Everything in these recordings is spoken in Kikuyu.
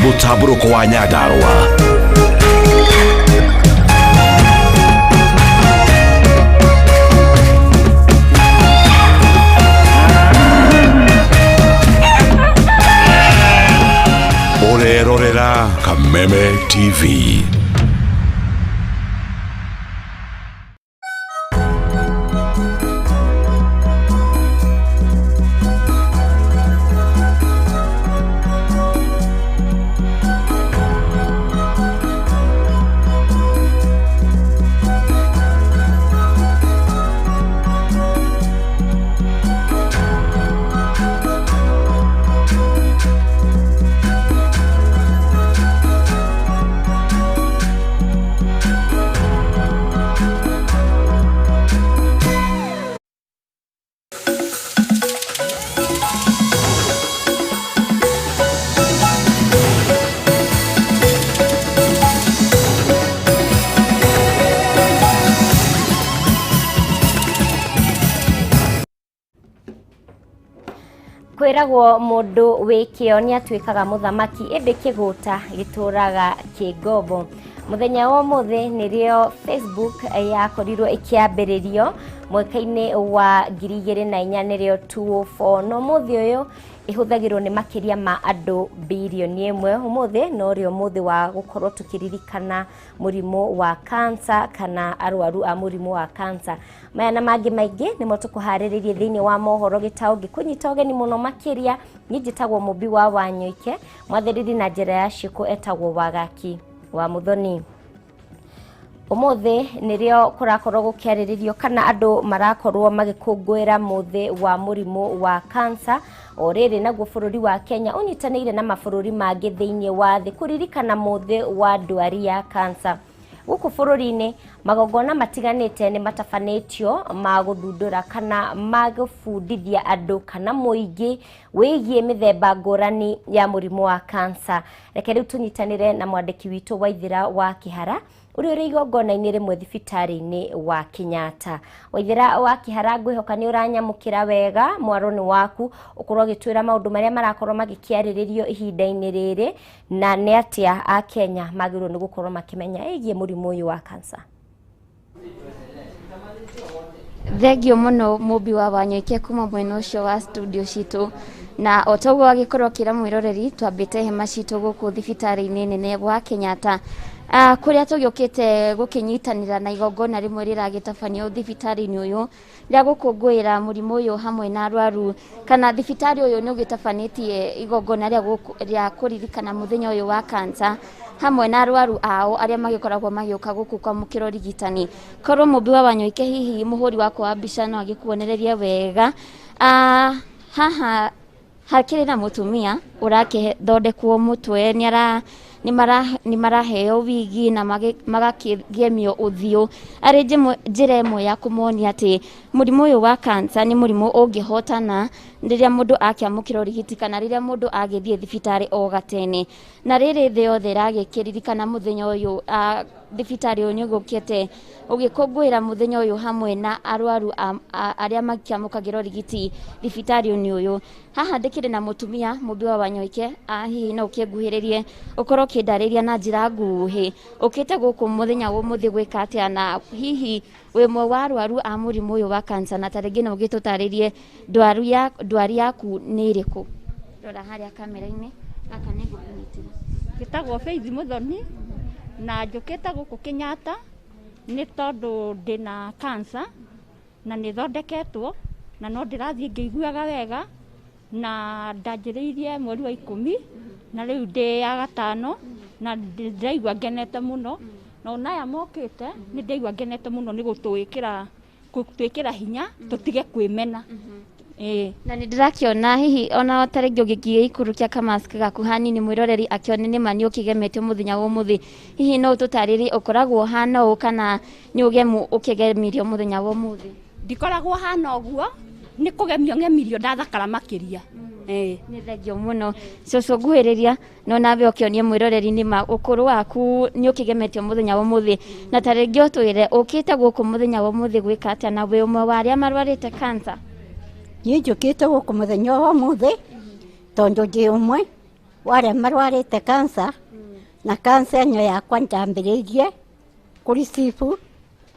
Mũtambũrũko wa Nyandarũa. Ũrerorera Kameme TV. Kwĩragwo mũndũ wĩ kĩo nĩ atuĩkaga mũthamaki ĩndĩ kĩgũta gĩtũraga kĩ ngombo. Mũthenya wa ũmũthĩ nĩrĩo Facebook yakorirwo ĩkĩambĩrĩrio mwaka-inĩ wa 2004 nĩrĩo 204 na ũmũthĩ ũyũ ĩhũthagĩrwo nĩ makĩria ma andũ birioni ĩmwe. Ũmũthĩ norĩo mũthĩ wa gũkorwo tũkĩririkana mũrimũ wa cancer kana arwaru a mũrimũ wa cancer. Maya na mangĩ maingĩ nĩmo tũkũharĩrĩirie thĩinĩ wa mohoro gĩtaũ ngĩkũnyita ũgeni mũno makĩria. Niĩ njĩtagwo Mũmbi wa Wanyũike, mwathĩrĩri na njĩra ya ciĩko etagwo Wagaki wa Mũthoni. Ũmũthĩ nĩrĩo kũrakorwo gũkĩarĩrĩrio kana andũ marakorwo magĩkũngũĩra mũthĩ wa mũrimũ wa cancer. O rĩrĩ naguo bũrũri wa Kenya ũnyitanĩire na mabũrũri mangĩ thĩinĩ wa thĩ kũririkana mũthĩ wa ndwari ya cancer. Gũkũ bũrũri-inĩ magongona matiganĩte nĩ matabanĩtio ma gũthundũra kana ma gũbundithia andũ kana mũingĩ wĩgiĩ mĩthemba ngũrani ya mũrimũ wa cancer. Reke rĩu tũnyitanĩre na mwandĩki witũ Waithĩra wa Kĩhara ũrĩa ũrĩ igongona-inĩ rĩmwe thibitarĩ-inĩ wa Kenyatta. Waithĩra wa Kĩhara, ngwĩhoka nĩ ũranyamũkĩra wega mwaro nĩ waku, ũkorwo ũgĩtwĩra maũndũ marĩa marakorwo magĩkĩarĩrĩrio ihinda-inĩ rĩrĩ na nĩ atĩa a Kenya magĩrĩirwo nĩ gũkorwo makĩmenya ĩgiĩ mũrimũ ũyũ wa cancer. Thengiũ mũno Mũmbi wa Wanyoike kuma mwena ũcio wa studio citũ, na o ta ũguo agĩkorwo akĩra mwĩroreri twambĩte hema citũ gũkũ thibitarĩ-inĩ nene wa Kenyatta, kũrĩa tũgĩũkĩte gũkĩnyitanĩra na igongona rĩmwe rĩragĩtabanio thibitarĩ-inĩ ũyũ rĩa gũkũngũĩra mũrimũ ũyũ hamwe na arwaru, kana thibitarĩ ũyũ nĩ ũgĩtabanĩtie igongona rĩa kũririkana mũthenya ũyũ wa cancer hamwe na arwaru ao arĩa magĩkoragwo magĩũka gũkũ kwamũkĩra ũrigitani. Korwo Mũmbi wa Wanyoike hihi mũhũri wakwa wa mbica no agĩkuonererie wega. Haha hakĩrĩ na mũtumia ũrakĩthondekwo mũtwe, nĩ maraheo wigi na magakĩgemio ũthiũ arĩ njĩra ĩmwe ya kũmonia atĩ mũrimũ ũyũ wa cancer nĩ mũrimũ ũngĩhotana rĩrĩa mũndũ akĩamũkĩra ũrigiti kana rĩrĩa mũndũ agĩthiĩ thibitarĩ o gatene. Na rĩrĩ thĩ yothe ĩragĩkĩririkana mũthenya ũyũ, thibitarĩ ũyũ nĩ ũgũkĩte ũgĩkũngũĩra mũthenya ũyũ hamwe na arwaru arĩa makĩamũkagĩra ũrigiti thibitarĩ-inĩ ũyũ. Haha ndĩkĩrĩ na mũtumia Mũmbi wa Wanyoike, hihi no ũkĩnguhĩrĩrie ũkorwo ũkĩndarĩria na njĩra nguhĩ ũkĩte gũkũ mũthenya wa ũmũthĩ gwĩka atĩa, na hihi wĩ ũmwe wa arwaru a mũrimũ ũyũ wa cancer, na tarĩngĩ no ũgĩtũtarĩrie ndwari yaku nĩ ĩrĩkũ? Rora harĩa kamera-inĩ, gaka nĩ ngũkũnyitĩra. Njĩtagwo Faith Mũthoni na njũkĩte gũkũ Kenyatta nĩ tondũ ndĩna cancer na nĩ thondeketwo na no ndĩrathiĩ ngĩiguaga wega, na ndanjĩrĩirie mweri wa 10 na rĩu ndĩ ya gatano na ndĩraigua ngenete mũno, na ona aya mokĩte nĩ ndĩraigua ngenete mũno nĩ gũtwĩkĩra hinya tũtige kwĩmena. Na nĩ ndĩrakĩona hihi ona ta rĩngĩ ũngĩgĩikũrũkia kamask gaku hanini mwĩroreri akĩone nĩma nĩ ũkĩgemetio mũthenya wa ũmũthĩ, hihi no ũtũtarĩrie ũkoragwo ũhana ũũ kana nĩ ũgemu ũkĩgemirio mũthenya wa ũmũthĩ? Ndikoragwo hana ũguo, nĩ kũgemio ng'emirio ndathakara makĩria. Nĩ thengio mũno cũcũ, nguhĩrĩria no nawe ũkĩonie mwĩroreri nĩma ũkũrũ waku nĩ ũkĩgemetio mũthenya wa ũmũthĩ, na ta rĩngĩ ũtwĩre ũkĩte gũkũ mũthenya wa ũmũthĩ gwĩka atĩa, na wĩ ũmwe wa arĩa marwarĩte cancer? Niĩ njũkĩte gũkũ mũthenya wa ũmũthĩ tondũ ndĩ ũmwe Wa arĩa marwarĩte cancer, na cancer ĩno yakwa njambĩrĩirie kũrĩ cibu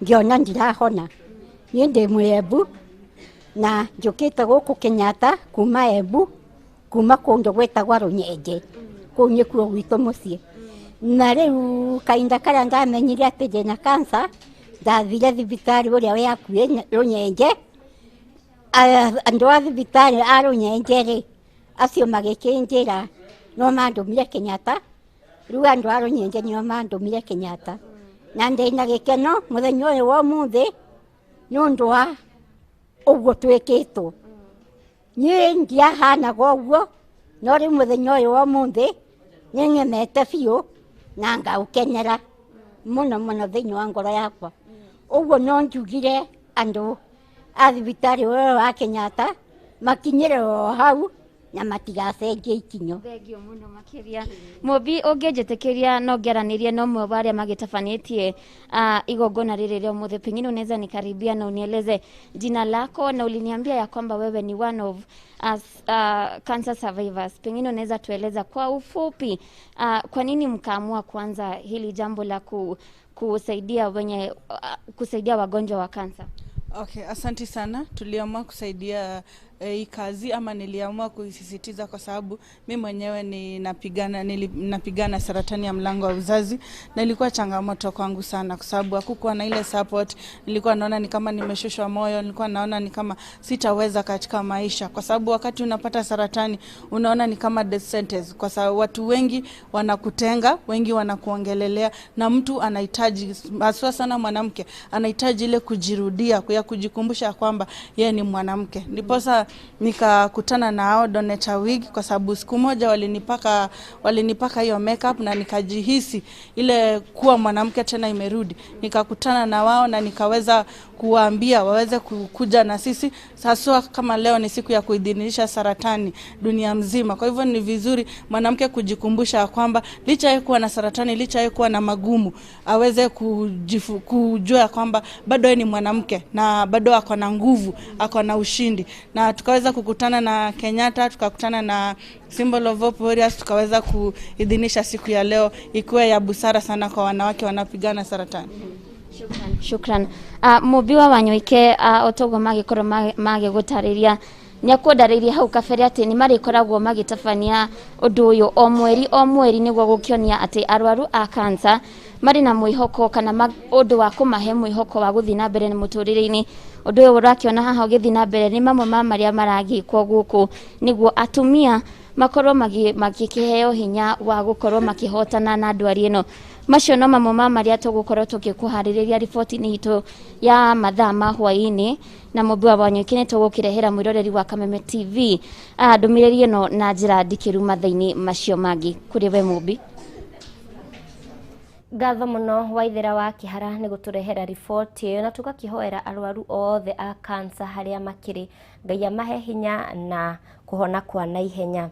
ngĩona ndirahona. Niĩ ndĩ mwĩ na njũkĩte gũkũ Kenyatta kuma Embu, kuma kũndũ gwĩtagwa Rũnyenje, kũu nĩkuo gwitũ mũciĩ. Na rĩu kahinda karĩa ndamenyire atĩ ndĩna cancer, ndathire thibitarĩ ũrĩa wĩ hakuhĩ Rũnyenje. Andũ a thibitarĩ a Rũnyenje rĩ, acio magĩkĩnjĩra no mandũmire Kenyatta. Rĩu andũ a Rũnyenje nĩo mandũmire Kenyatta, na ndĩna gĩkeno mũthenya ũyũ wa ũmũthĩ nĩ ũndũ wa ũguo twĩkĩtwo. Niĩ ndiahanaga ũguo, no rĩu mũthenya ũyũ wa ũmũthĩ nĩ ng'emete biũ na ngaũkenera mũno mũno thĩinĩ wa ngoro yakwa. Ũguo no njugire andũ a thibitarĩ ũyũ wa Kenyatta makinyĩre o hau na matigacenjie ikinyo. Thengio mũno makĩria. Mũmbi, ũngĩnjĩtĩkĩria no ngĩaranĩrie na ũmwe wa arĩa magĩtabanĩtie igongona rĩrĩ rĩa ũmũthĩ. Pengine unaweza nikaribia na unieleze jina lako, na uliniambia ya kwamba wewe ni one of us, cancer survivors. Pengine unaweza tueleza kwa ufupi kwa nini mkaamua kuanza hili jambo la kusaidia wenye kusaidia wagonjwa wa kansa? Okay, asanti sana. Tuliamua kusaidia hii kazi, ama niliamua kuisisitiza kwa sababu mi mwenyewe ninapigana saratani ya mlango wa uzazi, na ilikuwa changamoto kwangu sana kwa sababu hakukuwa na ile support. Nilikuwa naona ni kama nimeshushwa moyo, nilikuwa naona ni kama sitaweza katika maisha, kwa sababu wakati unapata saratani unaona ni kama death sentence, kwa sababu watu wengi wanakutenga, wengi wanakuongelelea, na mtu anahitaji, haswa sana mwanamke, anahitaji ile kujirudia, ya kujikumbusha kwamba yeye ni mwanamke. Ndiposa nikakutana na hao Donate a Wig, kwa sababu siku moja walinipaka hiyo makeup na nikajihisi ile kuwa mwanamke tena imerudi. Nikakutana na wao na nikaweza kuwaambia waweze kuja na sisi, haswa kama leo ni siku ya kuidhinisha saratani dunia mzima. Kwa hivyo ni vizuri mwanamke kujikumbusha kwamba licha ya kuwa na saratani, licha ya kuwa na magumu, aweze kujua kwamba bado yeye ni mwanamke na bado ako na nguvu, ako na ushindi. Na tukaweza kukutana na Kenyatta, tukakutana na Symbol of Hope Warriors, tukaweza kuidhinisha siku ya leo ikiwa ya busara sana kwa wanawake wanapigana saratani. Shukran, shukran. Mũmbi wa Wanyoike, otoguo magĩkorwo magĩgũtarĩria, nĩ akũndarĩirie hau kabere atĩ nĩ marĩkoragwo magĩtabania ũndũ ũyũ o mweri o mweri, nĩguo gũkĩonia atĩ arwaru a kansa marĩ na mwĩhoko, kana ũndũ wa kũmahe mwĩhoko wa gũthiĩ na mbere na mũtũrĩre-inĩ. Ũndũ ũyũ ũrakĩona haha ũgĩthiĩ na mbere nĩ mamwe ma marĩa maragĩkwo gũkũ nĩguo atumia makorwo magĩkĩheo hinya wa gũkorwo makĩhotana na ndwari ĩno. Macio no mamwe ma marĩa tũgũkorwo tũgĩkũharĩrĩria riboti-inĩ itũ ya mathaa ma hwaĩ-inĩ, na Mũmbi wa Wanyoike nĩ tũgũkĩrehera mwĩroreri wa Kameme TV ndũmĩrĩri ĩno na njĩra ndikĩru mathaa-inĩ macio mangĩ. Kũrĩ we Mũmbi. Ngatho mũno Waithera wa Kĩhara nĩ gũtũrehera riboti ĩyo, na tũgakĩhoera arwaru othe a kansa harĩa makĩrĩ Ngai amahe hinya na kũhona kwa naihenya.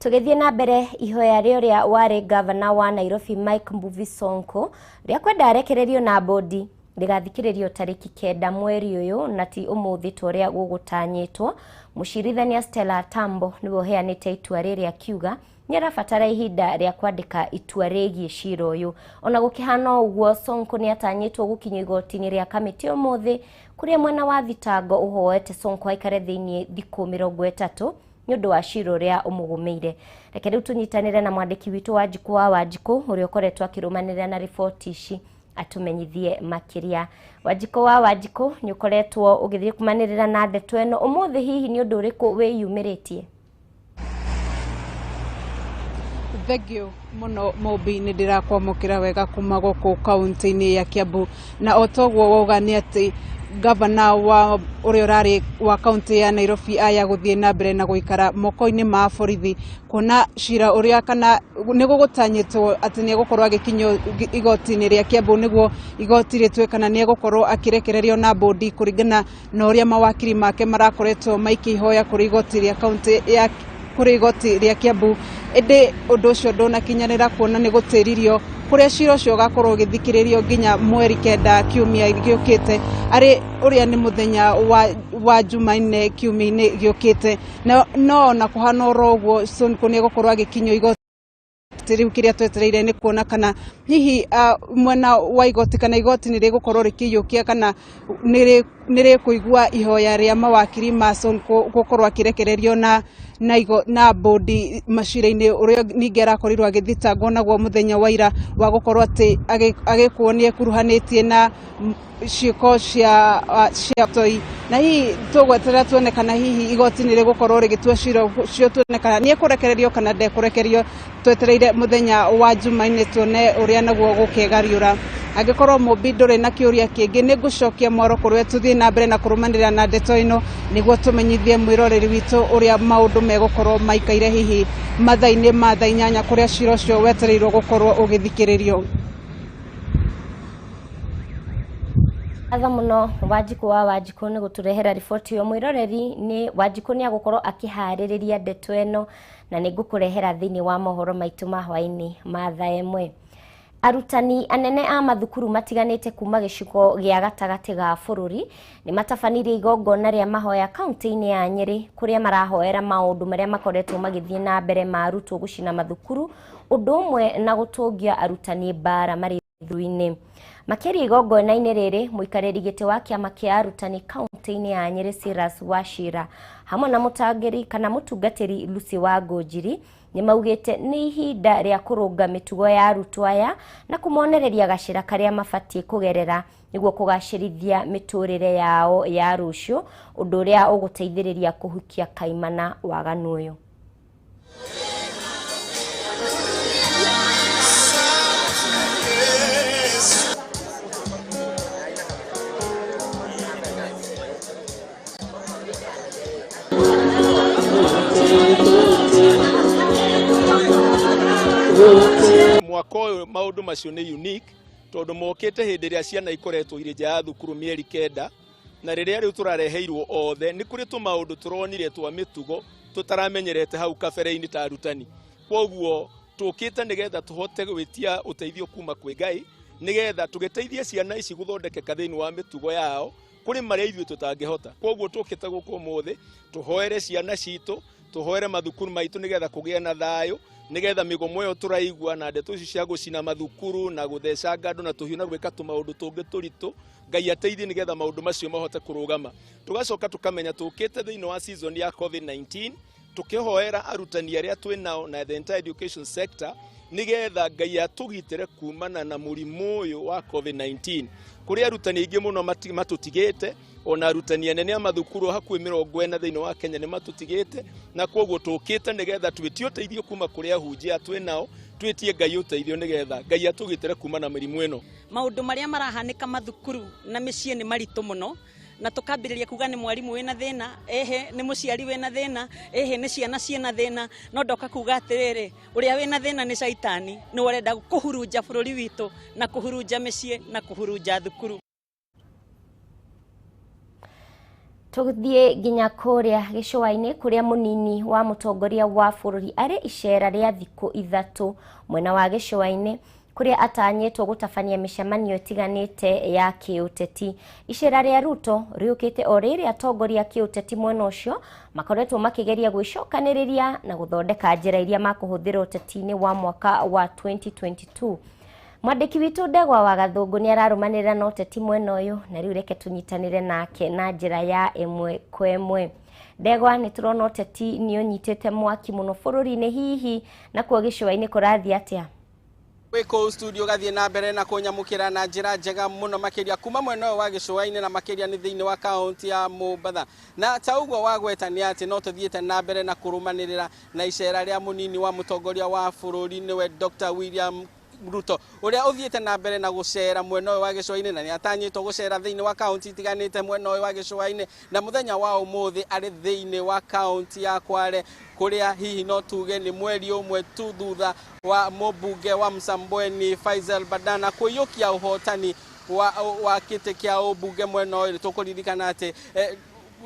Tũgĩthiĩ na mbere, ihoya rĩa ũrĩa warĩ gavana wa Nairobi Mike Mbuvi Sonko rĩa kwenda arekererio na bodi rĩgathikĩrĩrio tarĩki 9 mweri ũyũ, na ti ũmũthĩ ta ũrĩa gũgũtanyĩtwo. Mũcirithania Stella Tambo nĩwe ũheanĩte itua rĩrĩ, akiuga nĩ arabatara ihinda rĩa kwandĩka itua rĩgiĩ cira ũyũ. Ona gũkĩhana ũguo, Sonko nĩ atanyĩtwo gũkinyio igoti-inĩ rĩa kamĩtĩ ũmũthĩ, kũrĩa mwena wa thitango ũhoete Sonko aikare thĩinĩ thikũ 30 nĩ ũndũ wa cira ũrĩa ũmũgũmĩire. Reke rĩu tũnyitanĩre na mwandĩki witũ Wanjikũ wa Wanjikũ, ũrĩa ũkoretwo akĩrũmanĩrĩra na riboti ici, atũmenyithie makĩria. Wanjikũ wa Wanjikũ, nĩ ũkoretwo ũgĩthiĩ kũmanĩrĩra na ndeto ĩno ũmũthĩ, hihi nĩ ũndũ ũrĩkũ wĩyumĩrĩtie? Thengio mũno Mũmbi, nĩ ndĩrakwamũkĩra wega kuma gũkũ kaunti-inĩ ya Kiambu, na o toguo wauga nĩ atĩ gavana wa ũrĩa ũrarĩ wa kaunti ya Nairobi aya gũthiĩ na mbere na gũikara moko-inĩ ma borithi, kuona cira ũrĩa kana nĩ gũgũtanyĩtwo atĩ nĩ egũkorwo agĩkinyio igoti-inĩ rĩa Kiambu, nĩguo igoti rĩtue kana nĩ egũkorwo akĩrekererio na bodi, kũringana na ũrĩa mawakiri make marakoretwo maikia ihoya kũrĩ igoti rĩa kaunti ya kũrĩ igoti rĩa Kiambu. Ĩndĩ ũndũ ũcio ndũnakinyanĩra, kuona nĩ gũtĩririo kũrĩa cira ũcio ũgakorwo ũgĩthikĩrĩrio nginya mweri 9 kiumia gĩũkĩte, arĩ ũrĩa nĩ mũthenya wa Jumanne kiumia-inĩ gĩũkĩte. No ona kũhana oro ũguo, Sonko nĩ egũkorwo agĩkinyio igoti. atĩ rĩu kĩrĩa twetereire nĩ kuona kana hihi mwena wa igoti kana igoti nĩ rĩgũkorwo rĩkĩiyũkia kana nĩ rĩkũigua ihoya rĩa mawakiri ma Sonko gũkorwo akĩrekererio na bodi macira-inĩ ũrĩa ningĩ arakorirwo agĩthitangwo naguo mũthenya wa ira wa gũkorwo atĩ agĩkuo nĩ ekuruhanĩtie na ciĩko cia toi. Na hihi tũgweterera tuone kana hihi igoti nĩ rĩgũkorwo rĩgĩtua cira ũcio, tuone kana nĩ ekũrekererio kana ndekũrekererio. Twetereire mũthenya wa Jumaine tuone ũrĩa naguo gũkegariũra. Angĩkorwo Mũmbi ndũrĩ na kĩũria kĩngĩ, nĩ ngũcokia mwaro kũrĩ we tũthiĩ na mbere na kũrũmanĩrĩra na ndeto ĩno nĩguo tũmenyithie mwĩroreri witũ ũrĩa maũndũ megũkorwo maikaire hihi mathaa-inĩ ma thaa 8 kũrĩa cira ũcio wetereirwo gũkorwo ũgĩthikĩrĩrio. Atha mũno Wanjikũ wa Wanjikũ nĩ gũtũrehera riboti ĩyo. Mwĩroreri, nĩ Wanjikũ nĩ agũkorwo akĩharĩrĩria ndeto ĩno na nĩ ngũkũrehera thĩinĩ wa mohoro maitũ ma hwaĩ-inĩ ma thaa 1. Arutani anene a mathukuru matiganĩte kuma gĩcigo gĩa gatagatĩ ga bũrũri nĩ matabanirie igongona rĩa mahoya kaunti-inĩ ya Nyĩrĩ kũrĩa marahoera maũndũ marĩa makoretwo magĩthiĩ na mbere ma arutwo gũcina mathukuru, ũndũ ũmwe na gũtũngia arutani mbara marĩ thukuru-inĩ. Makĩria igongona-inĩ rĩrĩ, mũikarĩri gĩtĩ wa kĩama kĩa arutani kaunti-inĩ ya Nyĩrĩ Silas Wachira hamwe na mũtangĩri kana mũtungatĩri Lucy Wangũnjiri nĩ maugĩte nĩ ihinda rĩa kũrũnga mĩtugo ya arutwo aya na kũmonereria gacĩra karĩa mabatiĩ kũgerera nĩguo kũgacĩrithia mĩtũrĩre yao ya rũciũ, ũndũ ũrĩa ũgũteithĩrĩria kũhukia kaimana waganu ũyũ. Mwaka ũyũ maũndũ macio nĩ unique tondũ mokĩte hĩndĩ ĩrĩa ciana ikoretwo irĩ nja ya thukuru mĩeri 9, na rĩrĩa rĩu tũrareheirwo othe nĩ kũrĩ tũmaũndũ tũronire twa mĩtugo tũtaramenyerete hau kabere-inĩ ta arutani. Kwoguo tũkĩte nĩgetha tũhote gwĩtia ũteithio kuma kwĩ Ngai nĩgetha tũgĩteithie ciana ici gũthondekeka thĩinĩ wa mĩtugo yao kũrĩ marĩa ithuĩ tũtangĩhota. Kwoguo tũkĩte gũkũ ũmũthĩ tũhoere ciana citũ, tũhoere mathukuru maitũ nĩgetha kũgĩe na thayũ, nĩgetha mĩgomo ĩyo tũraigua na ndeto ici cia gũcina mathukuru na gũthecanga andũ na tũhiũ na gwĩka tũmaũndũ tũngĩ tũritũ, Ngai ateithie nĩgetha maũndũ macio mahote kũrũgama. Tũgacoka tũkamenya tũkĩte thĩinĩ wa season ya COVID-19 tũkĩhoera arutani arĩa twĩ nao na the entire education sector nĩgetha Ngai atũgitĩre kumana na mũrimũ ũyũ wa COVID-19. Kũrĩ arutani aingĩ mũno matũtigĩte, ona arutani anene a mathukuru hakuhĩ 40 thĩinĩ wa Kenya nĩ matũtigĩte, na kwoguo tũkĩte nĩgetha twĩtie ũteithio kuma kũrĩ ahunjia twĩ nao, twĩtie Ngai ũteithio nĩgetha Ngai atũgitĩre kuma na mĩrimũ ĩno. Maũndũ marĩa marahanĩka mathukuru na mĩciĩ nĩ maritũ mũno, na tũkambĩrĩria kuga nĩ mwarimũ wĩna thĩna, ehe nĩ mũciari wĩna thĩna, ehe nĩ ciana ciĩna thĩna, no ndoka kuga atĩrĩrĩ, ũrĩa wĩna thĩna nĩ caitani, nĩwe ũrenda kũhurunja bũrũri witũ na kũhurunja mĩciĩ na kũhurunja thukuru. Tũthiĩ nginya kũrĩa gĩcũa-inĩ kũrĩa mũnini wa mũtongoria wa bũrũri arĩ icera rĩa thikũ 3 mwena wa gĩcũa-inĩ kũrĩa atanyĩtwo gũtabania mĩcemanio ĩtiganĩte ya kĩũteti. Icera rĩa Ruto rĩũkĩte o rĩrĩ atongoria kĩũteti mwena ũcio makoretwo makĩgeria gwĩcokanĩrĩria na gũthondeka njĩra iria makũhũthĩra ũteti-inĩ wa mwaka wa 2022. Mwandĩki witũ Ndegwa wa Gathũngũ nĩ ararũmanĩrĩra na ũteti mwena ũyũ, na rĩu reke tũnyitanĩre nake na njĩra ya 1 kwa 1. Ndegwa, nĩ tũrona ũteti nĩ ũnyitĩte mwaki mũno bũrũri-inĩ, hihi nakuo gĩcũa-inĩ kũrathiĩ atĩa? Wĩkũu studio gathie na mbere na kũnyamũkĩra na njĩra njega mũno makĩria kuma mwena ũyũ wa gĩcũa-inĩ na makĩria nĩ thĩinĩ wa kaunti ya Mombatha. Na ta ũguo wagweta nĩ atĩ no tũthiĩte na mbere na kũrũmanĩrĩra na icera rĩa mũnini wa mũtongoria wa bũrũri nĩwe Dr. William Ruto ũrĩa ũthiĩte na mbere na gũcera mwena ũyũ wa gĩcũa-inĩ, na nĩ atanyĩtwo gũcera thĩinĩ wa kaunti itiganĩte mwena ũyũ wa gĩcũa-inĩ, na mũthenya wa ũmũthĩ arĩ thĩinĩ wa kaunti ya Kwale kũrĩa hihi no tuge nĩ mweri ũmwe tu thutha wa mũmbunge wa Msambweni Faisal Badana kũiyũkia ũhotani wa kĩtĩ kĩa ũmbunge mwena ũyũ. Tũkũririkana atĩ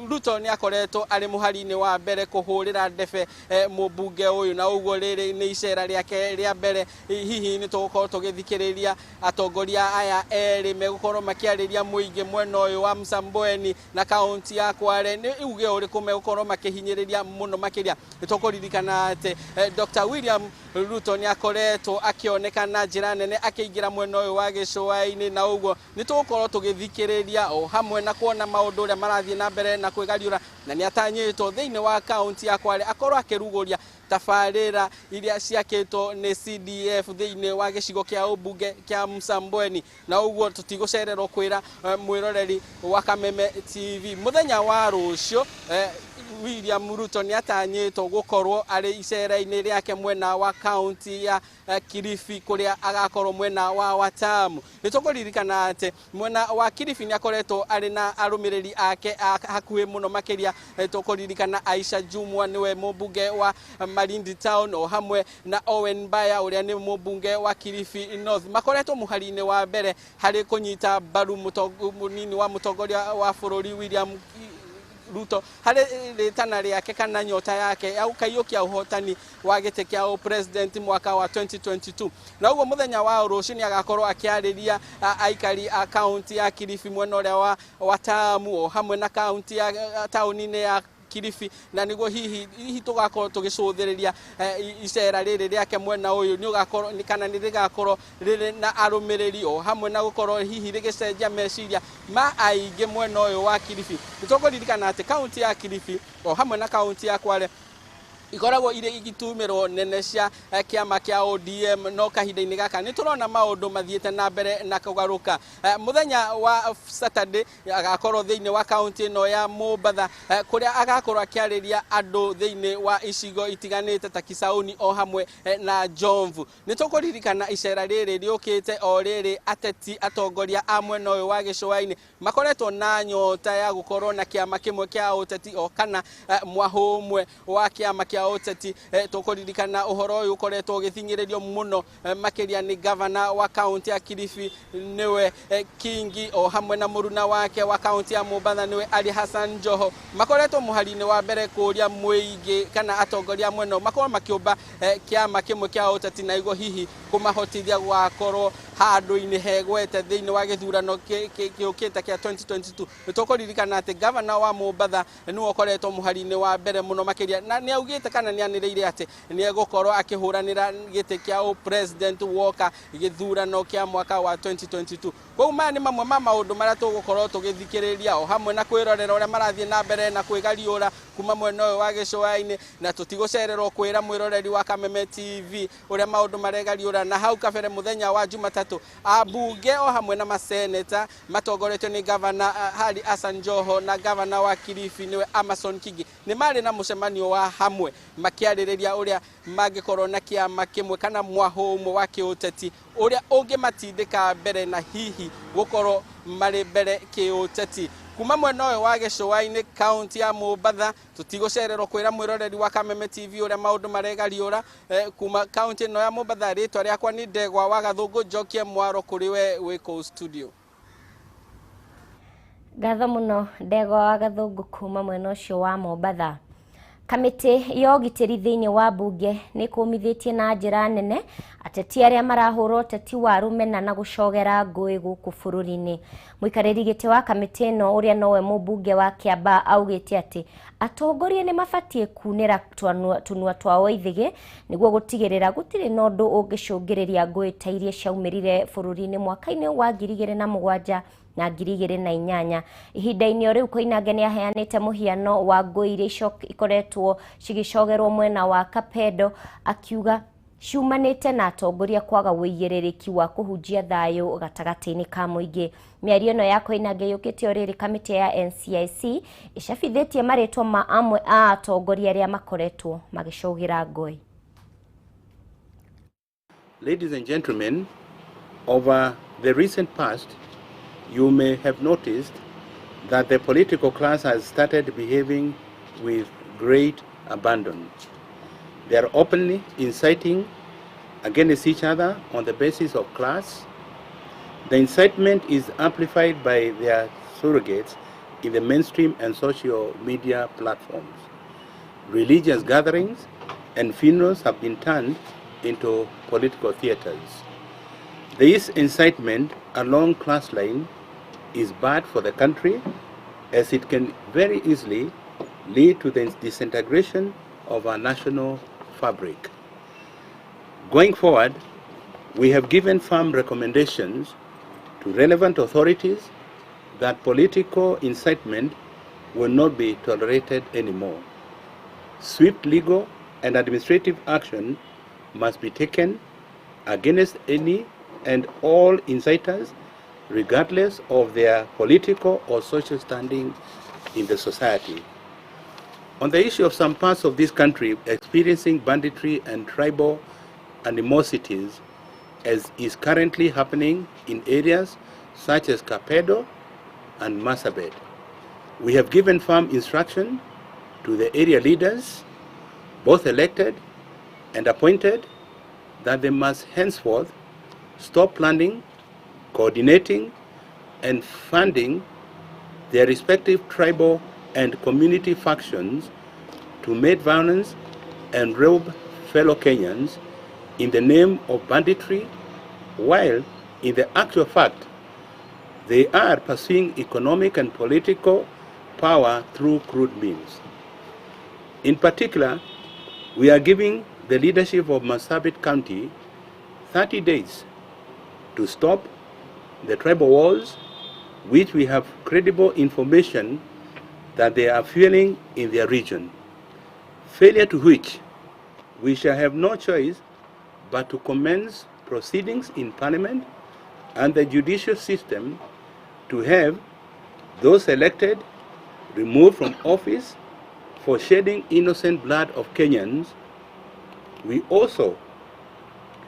Ruto nĩ akoretwo arĩ mũhari-inĩ wa mbere kũhũrĩra ndebe mũmbunge ũyũ, na ũguo rĩrĩ nĩ icera rĩake rĩa mbere. Hihi nĩ tũgũkorwo tũgĩthikĩrĩria atongoria aya erĩ megũkorwo makĩarĩria mũingĩ mwena ũyũ wa Msambweni na kaunti ya Kwale, nĩ uge ũrĩkũ megũkorwo makĩhinyĩrĩria mũno makĩria. Nĩ tũkũririkana atĩ Dr. William Ruto nĩ akoretwo akĩoneka na njĩra nene akĩingĩra mwena ũyũ wa gĩcũa-inĩ, na ũguo nĩ tũgũkorwo tũgĩthikĩrĩria o hamwe na kuona maũndũ ũrĩa marathiĩ na mbere na kwĩgariũra, na nĩ atanyĩtwo thĩinĩ wa kaunti ya Kwale akorwo akĩrugũria tabarĩra iria ciakĩtwo nĩ CDF thĩinĩ wa gĩcigo kĩa ũmbunge kĩa Msambweni, na ũguo tũtigũcererwo kwĩra mwĩroreri wa Kameme TV mũthenya wa rũciũ William Ruto nĩ atanyĩtwo gũkorwo arĩ icera-inĩ rĩake mwena wa kaunti ya Kilifi kũrĩa agakorwo mwena wa Watamu. Nĩ tũkũririkana atĩ mwena wa Kilifi nĩ akoretwo arĩ na arũmĩrĩri ake hakuhĩ mũno makĩria. Tũkũririkana Aisha Jumwa nĩwe mũmbunge wa Malindi Town o hamwe na Owen Baya ũrĩa nĩ mũmbunge wa Kilifi North, makoretwo mũhari-inĩ wa mbere harĩ kũnyita mbaru mũnini wa mũtongoria wa bũrũri William Ruto harĩ rĩtana rĩake kana nyota yake ya gũkaiyũkia ũhotani wa gĩtĩ kĩa president mwaka wa 2022. Na ũguo mũthenya wa rũciũ nĩ agakorwo akĩarĩria aikari a kaunti ya Kilifi mwena ũrĩa wa Watamu o hamwe na kaunti ya taũni-inĩ ya Kilifi, na nĩguo hihi tũgakorwo tũgĩcũthĩrĩria icera rĩrĩ rĩake mwena ũyũ nĩ ũgakorwo kana nĩ rĩgakorwo rĩrĩ na arũmĩrĩri o hamwe na gũkorwo hihi rĩgĩcenjia meciria ma aingĩ mwena ũyũ wa Kilifi. Nĩ tũkũririkana atĩ kaunti ya Kilifi o hamwe na kaunti ya Kwale ikoragwo irĩ itumĩrwo nene cia kĩama kĩa ODM, no kahinda-inĩ gaka nĩ tũrona maũndũ mathiĩte na mbere na kũgarũka. Mũthenya wa Saturday agakorwo thĩinĩ wa kaunti ĩno ya Mombatha kũrĩa agakorwo akĩarĩria andũ thĩinĩ wa icigo itiganĩte ta Kisauni o hamwe na Jomvu. Nĩ tũkũririkana icera rĩrĩ rĩũkĩte o rĩrĩ ateti atongoria a mwena ũyũ wa gĩcũa-inĩ makoretwo na nyota ya gũkorwo na kĩama kĩmwe kĩa ũteti o kana mwahũ ũmwe wa kĩama kĩa ũteti. Tũkũririkana ũhoro ũyũ ũkoretwo ũgĩthing'ĩrĩrio mũno makĩria nĩ gavana wa kaunti ya Kilifi nĩwe Kingi o hamwe na mũruna wake wa kaunti ya Mombatha nĩwe Ali Hassan Joho, makoretwo mũhari-inĩ wa mbere kũria mũingĩ kana atongoria mwena makorwo makĩũmba kĩama kĩmwe kĩa ũteti na iguo hihi kũmahotithia gũgakorwo handũ-inĩ hegwete thĩinĩ wa gĩthurano gĩũkĩte kĩa 2022. Nĩ tũkũririkana atĩ gavana wa Mombatha nĩwe ũkoretwo mũhari-inĩ wa mbere mũno makĩria, na nĩ augĩte kana nĩ anĩrĩire atĩ nĩ egũkorwo akĩhũranĩra gĩtĩ kĩa president woka gĩthurano kĩa mwaka wa 2022. Koguo maya nĩ mamwe ma maũndũ marĩa tũgũkorwo tũgĩthikĩrĩria o hamwe na kwĩrorera ũrĩa marathiĩ na mbere na kwĩgariũra kuma mwena ũyũ wa gĩcũa-inĩ, na tũtigũcererwo kwĩra mwĩroreri wa Kameme TV ũrĩa maũndũ maregariũra. Na hau kabere mũthenya wa Jumatatũ ambunge o hamwe na maseneta matongoretio nĩ gavana Ali Hassan Joho na gavana wa Kilifi nĩwe Amason Kingi nĩ marĩ na mũcemanio wa hamwe makĩarĩrĩria ũrĩa mangĩkorwo na kĩama kĩmwe kana mwahũ ũmwe wa kĩũteti ũrĩa ũngĩmatindĩka mbere na hihi gũkorwo marĩ mbere kĩũteti. Kuma mwena ũyũ wa gĩcũa-inĩ kaunti ya Mombatha tũtigũcererwo kwĩra mwĩroreri wa Kameme TV ũrĩa maũndũ maregariũra kuma kaunti ĩno ya Mombatha. Rĩtwa rĩakwa nĩ Ndegwa wa Gathũngũ, njokie mwaro kũrĩ we wĩ kũu studio. Ngatho mũno Ndegwa wa Gathũngũ kuma mwena ũcio wa Mombatha. Kamĩtĩ ya ũgitĩri thĩinĩ wa mbunge nĩ kũmithĩtie na njĩra nene ateti arĩa marahũra ũteti wa rũmena na gũcogera ngũĩ gũkũ bũrũri-inĩ. Mũikarĩri gĩtĩ wa kamĩtĩ ĩno ũrĩa nowe mũmbunge wa Kiambaa augĩte atĩ atongoria nĩ mabatiĩ kunĩra tũnua twao ithĩgĩ nĩguo gũtigĩrĩra gũtirĩ na ũndũ ũngĩcũngĩrĩria ngũĩ ta iria ciaumĩrire bũrũri-inĩ mwaka-inĩ wa 2007 na 2008. Ihinda-inĩ o rĩu Koinange nĩ aheanĩte mũhiano wa ngũĩ iria ikoretwo cigĩcogerwo mwena wa Kapedo, akiuga ciumanĩte na atongoria kwaga ũigĩrĩrĩki wa kũhunjia thayũ gatagatĩ-inĩ ka mũingĩ. Mĩario ĩno ya Koinange yũkĩte o rĩrĩ kamĩtĩ ya NCIC ĩcabithĩtie marĩtwa ma amwe a atongoria arĩa makoretwo magĩcogera ngũĩ. Ladies and gentlemen, over the recent past, you may have noticed that the political class has started behaving with great abandon. They are openly inciting against each other on the basis of class. The incitement is amplified by their surrogates in the mainstream and social media platforms. Religious gatherings and funerals have been turned into political theaters. This incitement along class line is bad for the country, as it can very easily lead to the disintegration of our national fabric. Going forward, we have given firm recommendations to relevant authorities that political incitement will not be tolerated anymore. Swift legal and administrative action must be taken against any and all inciters, regardless of their political or social standing in the society. On the issue of some parts of this country experiencing banditry and tribal animosities, as is currently happening in areas such as Kapedo and Marsabit, we have given firm instruction to the area leaders, both elected and appointed, that they must henceforth stop planning, coordinating, and funding their respective tribal and community factions to make violence and rob fellow Kenyans in the name of banditry, while in the actual fact they are pursuing economic and political power through crude means. In particular, we are giving the leadership of Marsabit County 30 days to stop the tribal wars, which we have credible information that they are fueling in their region. Failure to which we shall have no choice but to commence proceedings in Parliament and the judicial system to have those elected removed from office for shedding innocent blood of Kenyans. We also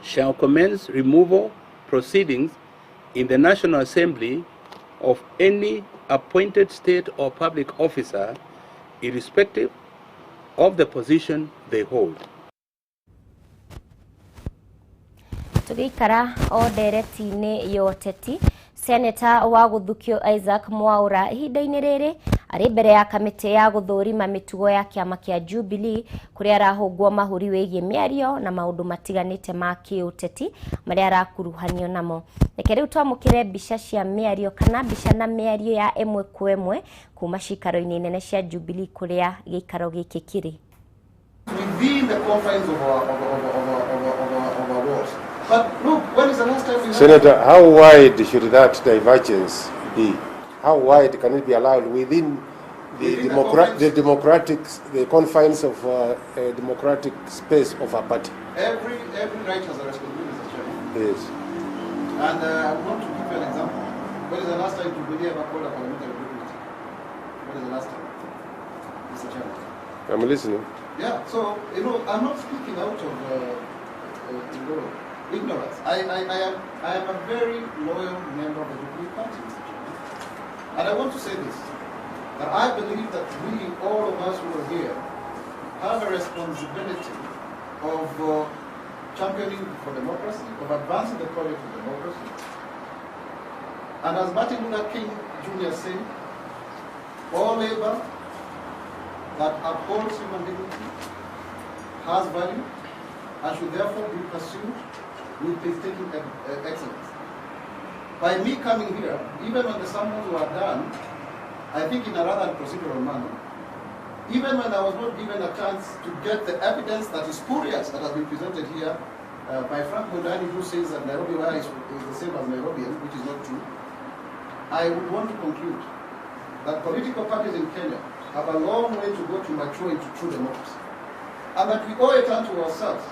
shall commence removal proceedings in the National Assembly of any appointed state or public officer, irrespective of the position they hold. Tũgĩikara o ndereti-inĩ ya ũteti, Seneta wa Gũthukio Isaac Mwaura ihinda-inĩ rĩrĩ arĩ mbere ya kamĩtĩ ya gũthũrima mĩtugo ya kĩama kĩa Jubilee kũrĩa arahũngwo mahũri wĩgiĩ mĩario na maũndũ matiganĩte ma kĩũteti marĩa arakuruhanio namo. Reke rĩu twamũkĩre mbica cia mĩario kana mbica na mĩario ya ĩmwe kwa ĩmwe kuma cikaro-inĩ nene cia Jubilee kũrĩa gĩikaro gĩkĩ kĩrĩ. Within the confines of our walls. But look, when is the last time we Senator, how wide should that divergence be? How wide can it be allowed within the, the confines of a democratic space of a party? Every right has a responsibility, Mr. Chairman. Yes. And I want to give you an example. When is the last time Jubilee ever called a parliamentary group meeting? When is the last time, Mr. Chairman? I'm listening. Yeah, so, you know, I'm not speaking out of ignorance. I am a very loyal member of the Jubilee Party, Mr. Chairman. And I want to say this, that I believe that we, all of us who are here, have a responsibility of championing for democracy, of advancing the project of democracy. And as Martin Luther King Jr. said, all labor that upholds human dignity has value and should therefore be pursued with painstaking excellence. By me coming here, even when the summons were done, I think in a rather procedural manner, even when I was not given a chance to get the evidence that is spurious that has been presented here by Frank Mondani, who says that Nairobi Wire is the same as Nairobian, which is not true, I would want to conclude that political parties in Kenya have a long way to go to mature into true democracy, and that we owe it unto ourselves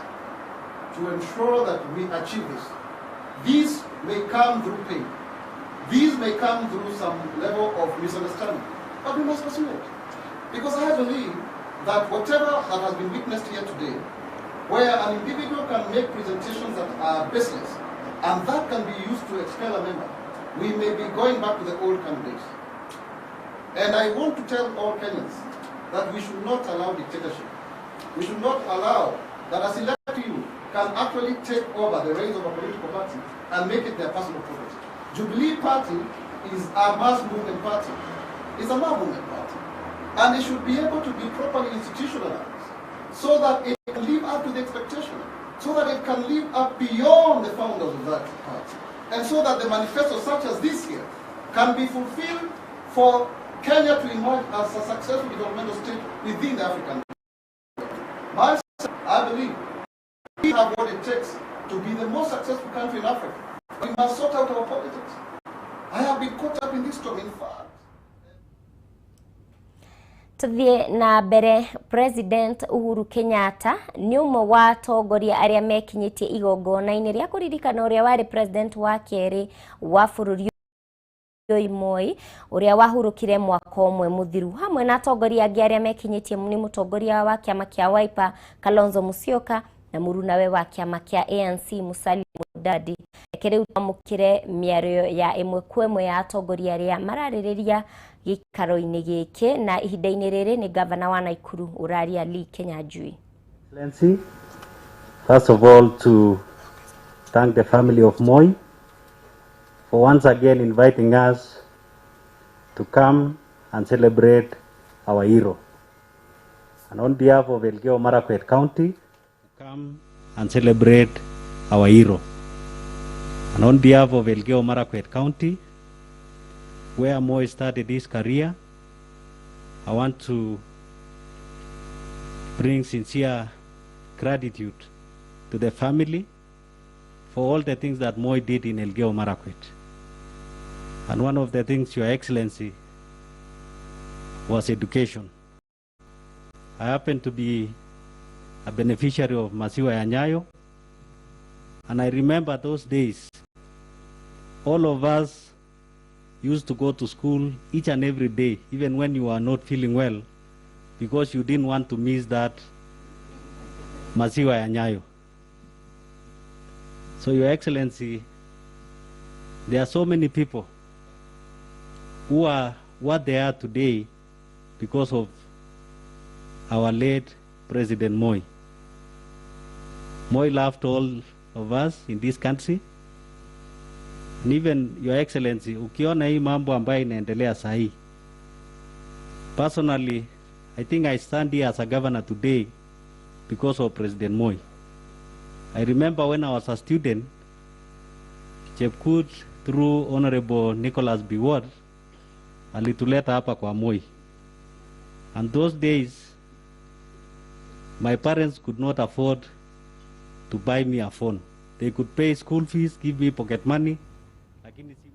to ensure that we achieve this. This may come through pain. This may come through some level of misunderstanding, but we must pursue it. Because I believe that whatever that has been witnessed here today, where an individual can make presentations that are baseless, and that can be used to expel a member, we may be going back to the old candidates. And I want to tell all Kenyans that we should not allow dictatorship. We should not allow that a select few can actually take over the reins of a political party and make it their personal property. Jubilee Party is a mass movement party. It's a mass movement party. And it should be able to be properly institutionalized so that it can live up to the expectation, so that it can live up beyond the founders of that party, and so that the manifesto such as this here can be fulfilled for Kenya to emerge as a successful developmental state within the African region. Myself, I believe we have what it it takes to be the most successful country in Africa. We must sort out our politics. I have been caught up in this storm. In fact, Tuthiĩ na mbere. President Uhuru Kenyatta nĩ ũmwe wa atongoria arĩa mekinyĩtie igongona-inĩ rĩa kũririkana ũrĩa warĩ president wa kerĩ wa bũrũri ũyũ, Moi, ũrĩa wahurũkire mwaka ũmwe mũthiru. Hamwe na atongoria angĩ arĩa mekinyĩtie nĩ mũtongoria wa kĩama kĩa Wiper, Kalonzo Musyoka, na mũrunawe wa kĩama kĩa ANC, Musalia Mudavadi. Reke rĩu twamũkĩre mĩario ya ĩmwe kwa ĩmwe ya atongoria arĩa mararĩrĩria gĩikaro-inĩ gĩkĩ, na ihinda-inĩ rĩrĩ nĩ gavana wa Nakuru ũraria, Lee Kinyanjui. Excellency, first of all, to thank the family of Moi for once again inviting us to come and celebrate our hero. And on behalf of Elgeyo Marakwet County, to come and celebrate our hero. And on behalf of Elgeyo Marakwet County, where Moi started his career, I want to bring sincere gratitude to the family for all the things that Moi did in Elgeyo Marakwet. And one of the things, Your Excellency, was education. I happen to be a beneficiary of Maziwa ya Nyayo, and I remember those days. All of us used to go to school each and every day, even when you are not feeling well, because you didn't want to miss that Maziwa ya Nyayo. So, Your Excellency, there are so many people who are what they are today because of our late President Moi. Moi loved all of us in this country. And even, Your Excellency, ukiona hii mambo ambayo inaendelea sahi. Personally, I think I stand here as a governor today because of President Moi. I remember when I was a student, Chepkut, through Honorable Nicholas Biwott, alituleta hapa kwa Moi. And those days, my parents could not afford to buy me a phone. They could pay school fees, give me pocket money, lakini si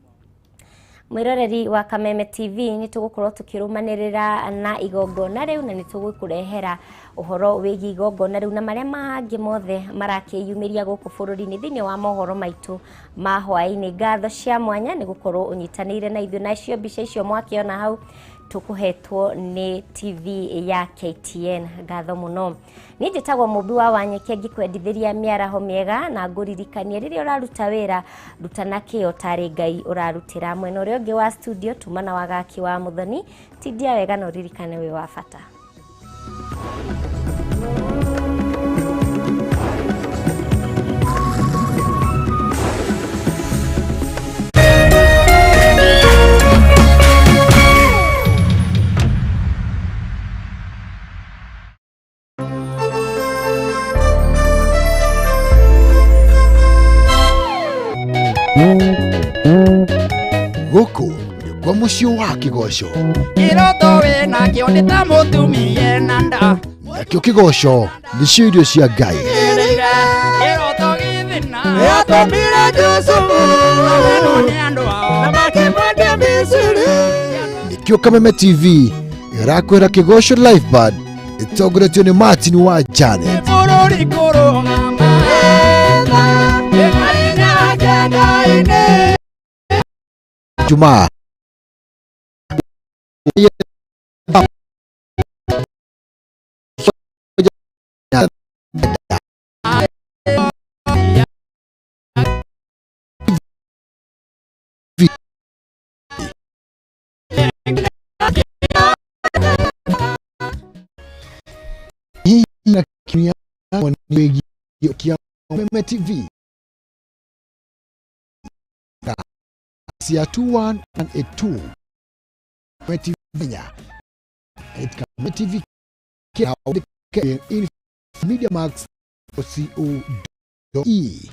Mwiroreri wa Kameme TV, nĩ tũgũkorwo tũkĩrũmanĩrĩra na igongona rĩu na nĩ tũgũkũrehera ũhoro wĩgiĩ igongona rĩu na marĩa mangĩ mothe marakĩyumĩria gũkũ bũrũri-inĩ thĩinĩ wa mohoro maitũ ma hwaĩ-inĩ. Ngatho cia mwanya nĩ gũkorwo ũnyitanĩire na ithuĩ, nacio mbica icio mwakĩona hau tũkũhetwo nĩ TV ya KTN. Ngatho mũno. Niĩ njĩtagwo Mũmbi wa Wanyeke, ngĩkwendithĩria mĩaraho mĩega na ngũririkanie, rĩrĩa ũraruta wĩra, ruta na kĩo tarĩ Ngai ũrarutĩra. Mwena ũrĩa ũngĩ wa studio, tumana wagaki wa Mũthoni. Tindia wega na ũririkane wĩ wa bata. Gũkũ nĩkuo mũciĩ wa kĩgoco. Kĩroto wĩnakĩo nĩ ta mũtumia na nda. Nakĩo kĩgoco nĩcio irio cia Ngai. Kĩroto gĩthĩna yatũmire Jusufu amenwo nĩ andũ ao na makĩmwendia Misiri. Nĩkĩo Kameme TV ĩrakwĩra Kĩgoco Live Band ĩtongoretio nĩ Martin wa Janet bũrũri kũrũgama ĩkaina kĩanda-inĩ. Jumaa Kameme TV cia 2182 Kameme TV Kenya at Kameme TV in Media Max co e.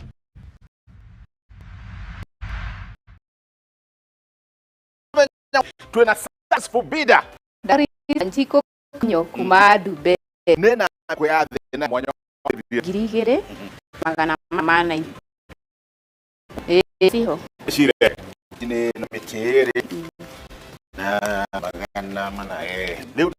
Twina successful bidder. Ndari njiko nyo kuma Dubai. Nena kwya thina mwanya 2000. Magana mana. Ĩĩ, ciho. Cire nĩ na mĩtĩ ĩrĩ na 400. Rĩu.